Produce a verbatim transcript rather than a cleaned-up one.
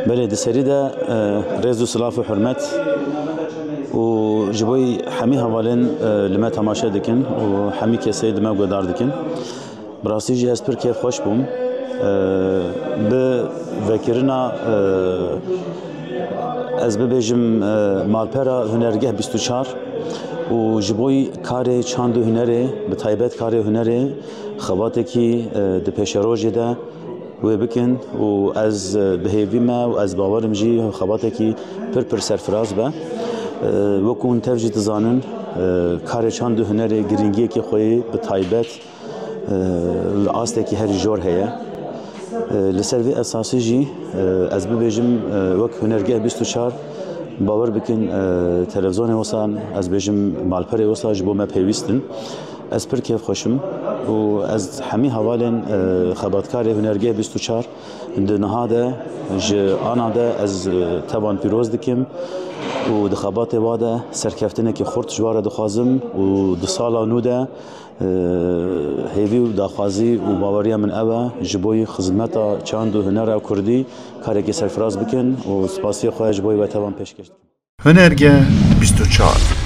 Belê, di serî de e, rêz û silav û hurmet û ji bo hemî hevalên e, li me temaşe dikin û hemî kesê di me guhdar dikin. Bi rastî jî ez pir kêfxweş bûm. E, bi vekirina e, ez bibêjim e, malpera Hunergeh bîst û çar û ji bo karê çand û hunerê, bi taybet karê hunerê, xebatekî e, di pêşerojê de wê bikin û ez e, bi hêvî me û ez bawerim jî xebatekî pir pir serfiraz be. E, wekû hûn tev jî dizanin, e, karê çand û hunerê girîngiyekî xwe yê bi taybet e, li astekî herî jor heye. E, li ser vê esasî jî e, ez bibêjim e, wek Hunergeh bîst û çar, bawer bikin e, televîzyonê wisa, ez bêjim malperê wisa ji bo me pêwîst in. Ez pir kêfxweş im û ez hemî hevalên e, xebatkarê Hunergeh bîst û çar di niha de ji ana de ez e, tevan pîroz dikim û di xebatê wa de serkeftinekî xurt ji wa re dixwazim û di sala nû de e, hêvî û daxwazî û baweriya min ew e, ji bo xizmeta çand û hunera kurdî karekî serfiraz bikin û spasiya xwe ji bo we tevan pêşkêş dikim. Hunerge bîst û çar.